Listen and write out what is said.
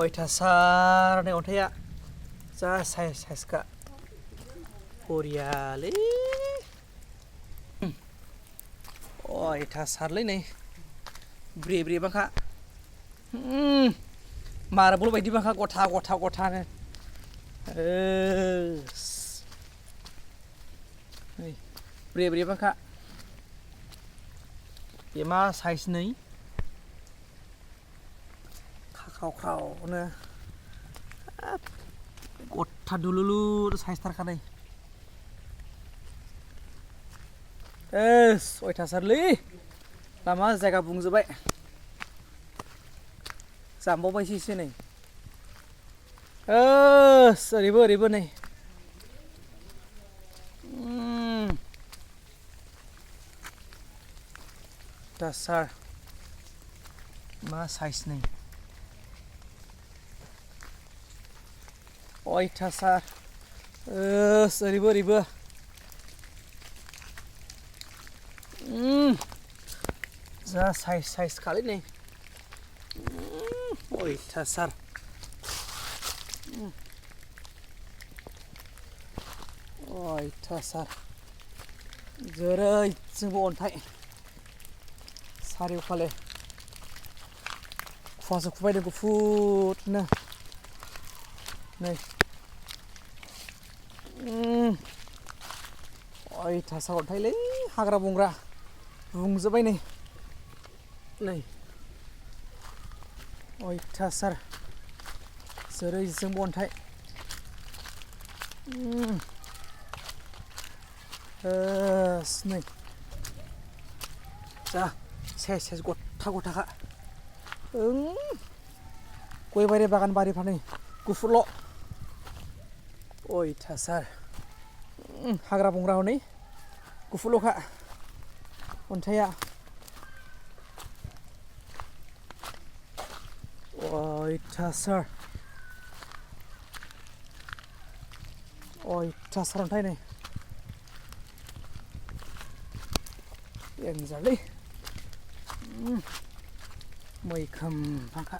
अयथासार नै अन्थाइया जा साइजखा बरियालै अयथासारलै नै ब्रे ब्रे बाखा मार्बल बायदि बाखा गथा गथानो नै ब्रे ब्रे बाखा बे मा साइज नै खाख्राव-ख्रावनो गथा दुलुलु साइजथारखा नै अयथासारलै लामा जायगा बुंजोबबाय जामबावबायसो एसे नै ओरैबो नै अयथासार मा साइज नै अयथासार ओरैबो जा साइज खालै नै अयथासार जेरैथिंबो अन्थाइ सारिय'फाले खुवासो खुबायदों गुफुरनो नै अयथासार अन्थाइलै हाग्रा बंग्रा बुंजोबबाय नै अयथासार जेरैथिंबो अन्थाइ नै जा साइज गथाखा गय बारि बागान बारिफ्रा नै गुफुरल' अयथासार हाग्रा बंग्रा हनै गुफुरल'खा अन्थाइया अयथासार अन्थाइ नै देन्जारलै मैखोम फाखा